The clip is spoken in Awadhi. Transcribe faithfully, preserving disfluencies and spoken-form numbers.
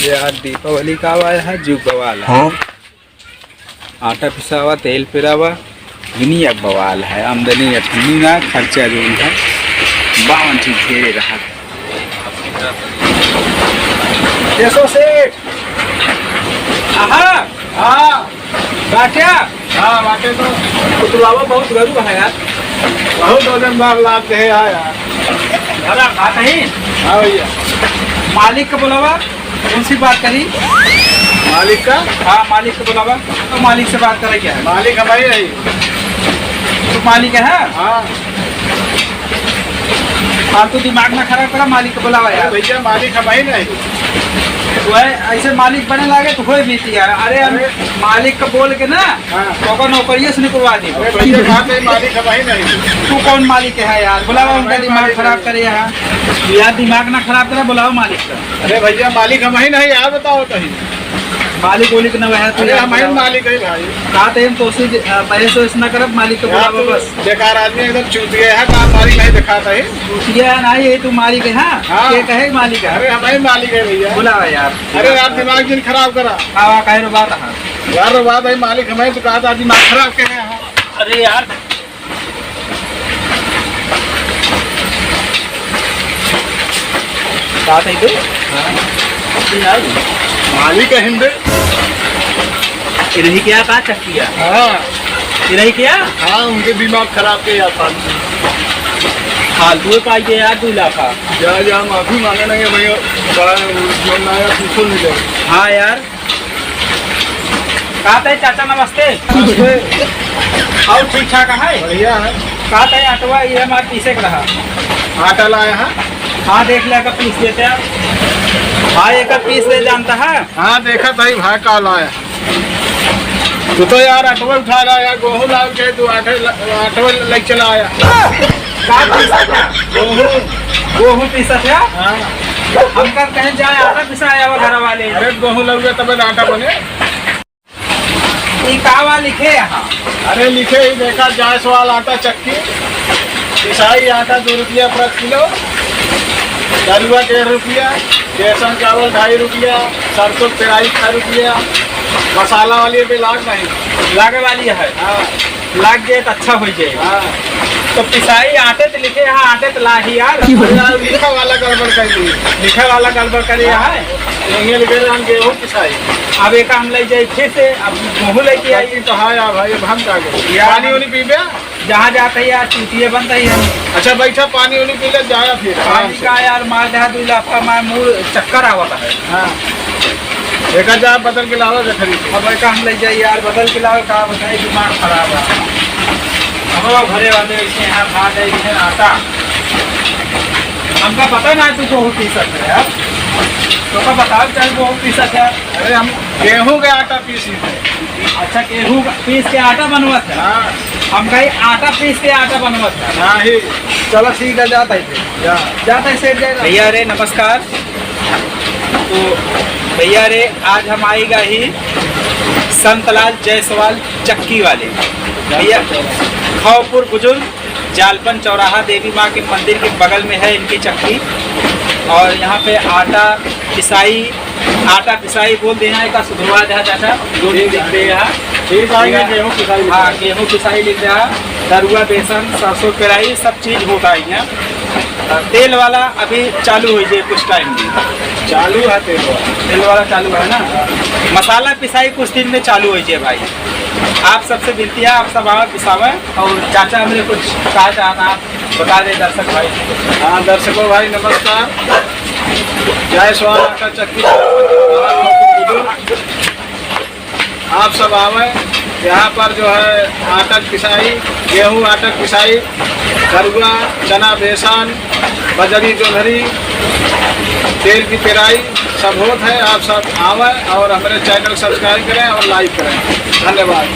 यार, दीपावली का आवा है, जुग बवाल है। हाँ। आटा पिसावा, तेल पेरावा, दुनिया बवाल है। आमदनी अठन्नी ना, खर्चा जौन है, बावन चीज घेरे रहा। केशव सेठ। आहा। हाँ। बाट्या? हाँ, बाटे तो। कुतुलावा बहुत गरु है यार। बहुत वजनदार लाद दे है यार। घरा बात नहीं? हाँ भैया। मालिक का बोलावा, उनसे बात करी। मालिक का? हाँ, मालिक का बोलावा। तो मालिक से बात करे क्या है? मालिक हमारे है। तो मालिक है? हाँ। फालतू दिमाग ना खराब करा, मालिक को बुलावा अरे यार। भैया, मालिक हम ही नहीं। वह ऐसे मालिक बने लागे तो होए बीती यार। अरे हम अरे। मालिक को बोल के ना, हाँ। तो ओकर नौकरिये से निकलवा दी। अरे भैया, बात है, मालिक हम ही नहीं। तू कौन मालिक है यार? बुलावा हम उनका, मालिक दिमाग नहीं। खराब करे यहाँ। यार दिमाग ना खराब करा, बुलावा मालिक का। अरे भैया, मालिक हम ही नहीं, यार बताओ तो ही। मालिक ओलिक न वह तू अरे यार हम ही बतावा। मालिक है भाई। का तो हम तो उसी, अ, बहस वहस ना करब, मालिक को यार बुलावा तू बस। बेकार आदमी एकदम चूतिया है, काम वाली नहीं दिखाता है। चूतिया है ना, ये तू मालिक है, हाँ? हाँ। ये कहे मालिक है? अरे, हम ही मालिक है भैया। बुलावा यार। अरे यार, दिमाग जिन खराब करा। हाँ, हाँ, कहे रो बात है। यार, रो बात है, मालिक हमें तो कहा था, दिमाग खराब कहे हैं। अरे यार। का कही तू? हाँ। तू यार। मालिक है हिंदे। इधर ही क्या, का चक्की है? हाँ। इधर ही क्या? हाँ, उनके दिमाग खराब के यार फालतू। फालतू है पाई के यार, दो लाख का। जा, जा, माफी मांगे नहीं है भैया। बड़ा जो ना आया, पूछो नहीं जाए। हाँ यार। का तय चाचा, नमस्ते। नमस्ते। और ठीक ठाक है? बढ़िया है। का तय आटवा, ये हमारे पीसे के रहा। आटा लाया है? हाँ, देख ले, एकर पीस देते हैं। हाँ, एकर पीस दे जानता है? हाँ, देखा था ही भाई, का लाया। तू तो यार आटवा उठा ला यार, गोहूँ लाग के तू आटे ल-, आटवा लेके चला आया। का पीसा था? गोहूँ। गोहूँ पीसा था? हाँ। हमका कहीं जाए, आटा पिसा आया वो घर वाले। अरे, गोहूँ लग गया, तब आटा बने। ई का वा लिखे यहाँ? अरे, लिखे ही देखा, जायसवाल आटा चक्की, पिसाई आटा दो रुपया प्रति किलो, दरुआ डेढ़ रुपया, बेसन चावल ढाई रुपया, सरसों पेराई छह रुपया, मसाला वाली अभी लाग नहीं। लागे वाली है। हाँ। लाग जाए तो अच्छा हो जाए। हाँ। तो पिसाई आटे तो लिखे, हाँ, आटे तो ला ही यार। अरे यार, लिखा वाला गड़बड़ कर दी। लिखा वाला गड़बड़ करे हाँ। यहाँ है। यहीं लिखे रहे हम गेहूँ पिसाई। अब एक हम ले जाए फिर से, अब गेहूँ लेके आई। तो हाँ यार भाई, अब हम क्या करें? यार पानी उनी पीबे? जहाँ जाते हैं यार, चूतिए बनते ही हम। अच्छा, बैठा, पानी उनी पी ले, जाया फिर, आराम पानी से। का यार, मार दे, दो लाफा, मार मुँह चक्कर आवता है। हाँ। एक हजार बदल के लावा, गठरी। अब एक हम ले जाए यार, बदल के लावा, का बताए, दिमाग खराब है। हमारा घरे वाले ऐसे यहाँ खा जाए, इसे आटा। हमका पता ना, तू बहुत पीसत है यार। तो का बताओ, चाहे बहुत पीसत है। अरे, हम गेहूं के आटा पीसी थे। अच्छा, गेहूं का पीस के आटा बनवत है? हाँ। हम कही आटा पीस के आटा बनवत है। हाँ ही। चलो ठीक है, जाता है फिर। जा। जाता है सेठ जाएगा। भैया रे नमस्कार। तो भैया रे, आज हम आएगा ही संतलाल जायसवाल चक्की वाले। भैया, खौपुर बुजुर्ग जालपन चौराहा देवी माँ के मंदिर के बगल में है इनकी चक्की। और यहाँ पे आटा पिसाई, आटा पिसाई बोल देना है, का सुधरवा दे चाचा, जो भी ठीक है। दिखते हैं यहाँ। ठीक है, ठीक है। गेहूं पिसाई लिख हाँ, रहा है। गेहूं पिसाई लिख रहा है, दरुआ, बेसन, सरसों पेराई, सब चीज होता है यहाँ। तेल वाला अभी चालू हो जाए कुछ टाइम में। चालू है तेल वाला। तेल वाला चालू है ना। मसाला पिसाई कुछ दिन में चालू हो जाए भाई। आप सबसे विनती है, आप सब आवे पिसावे। और चाचा हमरे कुछ कहा चाहता, आप बता दे दर्शक भाई। हाँ, दर्शकों भाई नमस्कार। जय स्वाहा का चक्की। आप सब आवे, यहाँ पर जो है आटा की पिसाई, गेहूँ आटा की पिसाई, दरुआ, चना, बेसन, बजरी, जोंधरी, तेल की पेराई, सब होत है। आप सब आवे और हमारे channel subscribe करें और like करें। धन्यवाद।